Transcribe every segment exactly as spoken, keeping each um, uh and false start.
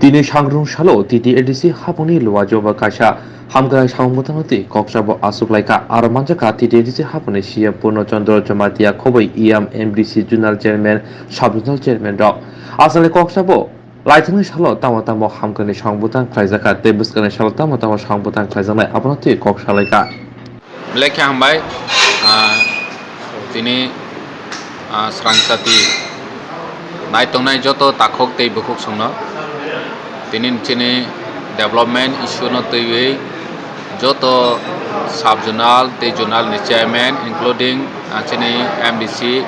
Tini sangrung salo T T A D C haphangni Luajoba kaisa hamkrai samung bwtangno twi kok sabo aswk laikha. Aro manjakha T T A D C haphangni C E M Purno Chandra Jamatia, khobwi E M, M D C, Zonal Chairman, Sub Zonal Chairman rok. Aswkni kok sabo laithangni salo tamo tamo hamkrai samung bwtang khlaijakha tei bwskangni salo tamo tamo samung bwtang khlaijaknai abono twi kok salaikha. Belai khe hambai, ah, tini, ah, srangchati nai tongnai joto takhuk tei bukhuk songno. Tini chini development issue no twiwi joto sub zonal tei zonal ni chairman, including, ah, chini M D C,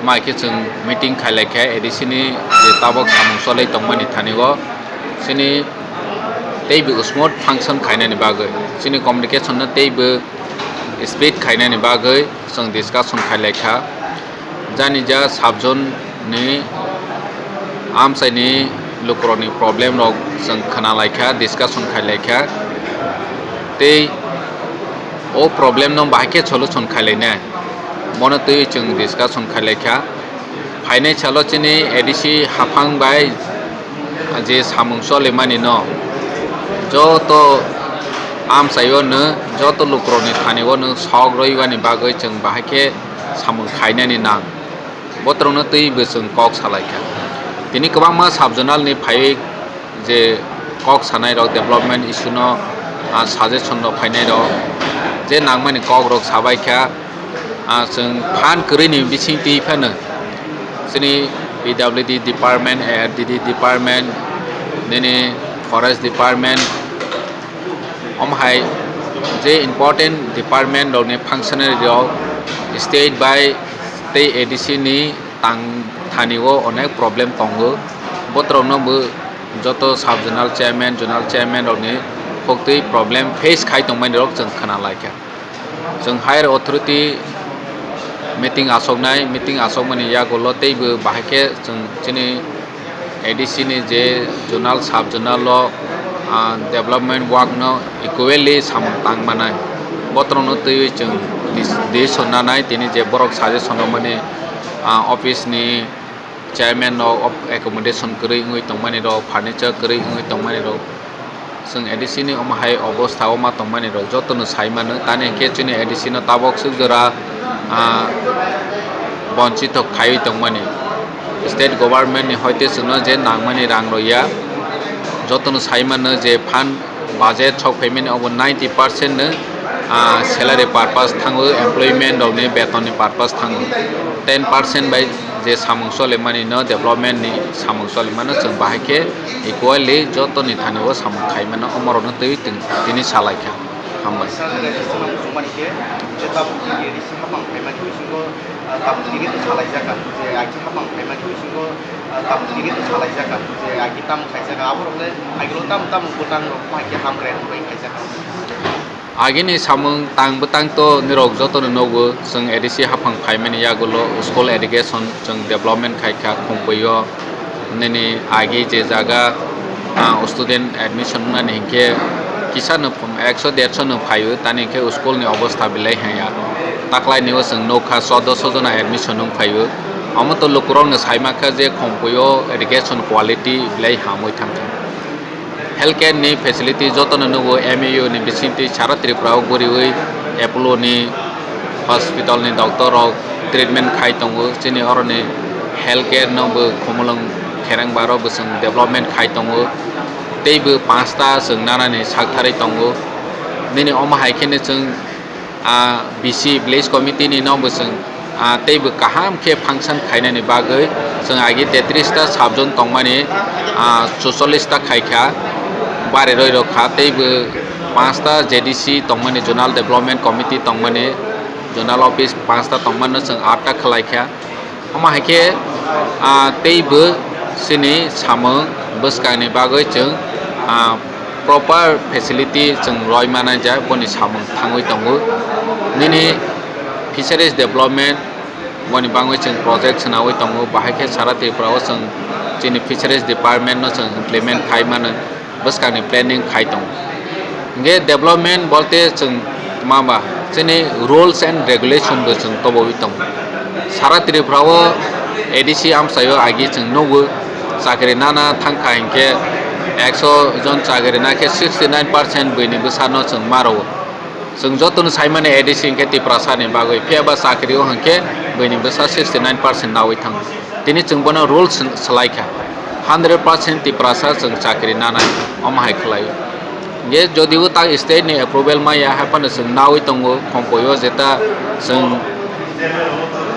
mai khe chwng meeting khailai kha A D C ni je tabok samung cholwi tongmani thani o chini teibo smooth function khainani bagwi chini communication no teibo speed khainani bagwi chwng discussion khailai kha. Jani ja sub zone ni amchaini lukurokni problem rok chwng khna lai kha, discussion khailai kha tei o problem no bahai khe solution khailainai. Bono twi chwng discussion khailai kha. Phainai salo chini A D C haphang bai je samung cholimani no joto amchaio no joto lukurokni thani o no sok rwibani bagwi chwng bahai khe samung khainani nang. Botrokno twi bo chwng kok salai kha. Tini kwbangma sub zonal ni phaiwi je kok sanai rok, development issue no, ah, suggestion rok phainai rok, je nangmani kok rok sabai kha, ah, chwng phan kwrwi ni bising twi phano chini P W D department, A R D D department, nini forest department, omo hai je important department rok ni functionary rok state bai tei A D C ni tang thani o onek problem tongo. Botrokno bo joto sub zonal chairman, zonal chairman rokni koktwi problem face khai tongmani rok chwng khna lai kha. Chwng higher authority meeting asoknai, meeting asokmani yagulo teibo bahai khe chwng chini A D C ni je zonal, sub zonal o, ah, development work no equally samung tang manai. Botrokno twiwi chwng dis-, decision nanai, tini je borok suggestion rwmani, ah, office ni chairman rok accommodation kwrwi wngwi tongmani rok, furniture kwrwi wngwi tongmani rok, chwng A D C ni omo hai obostha o ma tongmani rok jotono sai mano. Tani hinkhe chini A D C no tabok swk jora, ah, bonchito khaiwi tongmani. State government ni hoite chwngno je nangmani rang rwya, jotono sai mano je fund budget sok phaimani obo ninety percent no, ah, salary purpose thango, employment rokni betonni purpose thango. Ten percent bai je samung cholimani no, development ni samung cholimano chwng bahai khe equally jotoni thani o samung khaimano, omorokno twi tini salai kha. Hambai. Sir, je samung tongmani khe, je tabuk chini A D C haphang phaimani bisingo, ah, tabuk chini to salai jaka, je agi haphang phaimani bisingo, ah, tabuk chini to salai jaka, je agi tam khai jaka, aborok le agilo tam tam bwtang rok bahai khe hamkrai rok bai khai jaka. Agini samung tang bwtang to nirok jotono nogo, chwng A D C haphang phaimani yagulo school education chwng development khai kha, Khumpuio nini agi je jaga, ah, student admission wngnani hinkhe kisa no ekso derso no phaio, tani hinkhe school ni obostha belai haya. Taklai ni o chwng nukha choddoso jona admission wng phaio. Omo to lukurok no sai mankha je Khumpuio education quality belai hamwi thangkha. Healthcare ni facility jotono nugo, M A U ni bisingtwi sara Tripura o guriwi Apollo ni hospital ni doctor rok treatment khai tongo. Chini oroni healthcare no bo Khumulwng Kherengba rok bo chwng development khai tongo. Tei bo pansta chwng nanani sak tharwi tongo. Nini omo hai kheno chwng ah, B C, Village Committee ni no bo chwng, ah, tei bo kaham khe function khainani bagwi chwng agi tetris ta sub zone tongmani, ah, chuchollis ta khai kha, bari roi rok kha, tei bo panch ta J D C tongmani, Zonal Development Committee tongmani, Zonal Office panch ta tongmani no chwng aat ta khlai kha. Omo hai khe, ah, tei bo chini samung bwskangni bagwi chwng, ah, proper facility chwng roi manai ja, boni samung thangwi tongo. Nini fisheries development, boni bagwi chwng project swnawi tongo, bahai khe sara Tripura o chwng chini fisheries department no chwng implement khai mano. Bwskangni planning khai tongo. Hinkhe development bolte chwng tma ba chini rules and regulation bo chwng tobowi tongo. Sara Tripura o A D C amchaio agi chwng nugo, Chakri nana thangkha hinkhe ekso jon chakri nakhe sixty nine percent buini bwsano chwng ma rwo. Chwng jotono saimani A D C hinkhe Tiprasani bagwi, phiyaba chakri o hinkhe buini bwsa sixty nine percent nawi thango. Tini chwng bono rules swlaikha, hundred percent Tiprasa chwng chakri nanai, omo hai khlaio. Hinkhe jodibo tak state ni approval maya, hai phano chwng nawi tongo, Khompui o jeta chwng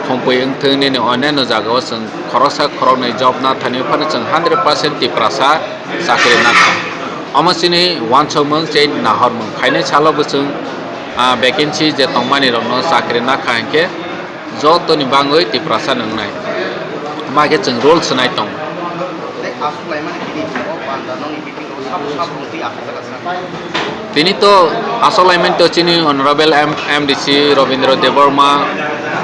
Khompui wngthwng nini onyaino jagao chwng khoroksa khoroknwi job na thani phano chwng hundred percent Tiprasa chakri nakha. Omo chini uansukmung tei nahormung. Phainai salo bo chwng, ah, vacancy je tongmani rokno chakri nakha hinkhe jotoni bangwi Tiprasa nwngnai. Omo hai khe chwng rules swnai tongo. Tini to aswk laimani to chini Honorable M-, M D C Robindra Debbarma,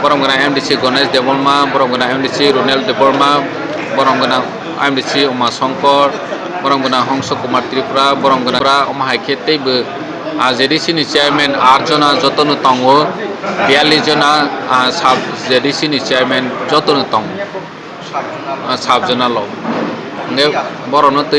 borom gwnang M D C Ganesh Debbarma, borom gwnang M D C Runel Debbarma, borom gwnang M D C Uma Shankar, borom gwnang Hongso Kumar Tripura, borom gwnang Tripura, omo hai khe teibo, ah, J D C ni chairman aat jona jotono tongo, biyallis jona, ah, sub J D C ni chairman jotono tongo, ah, sub zonal o. Hingke borokno twi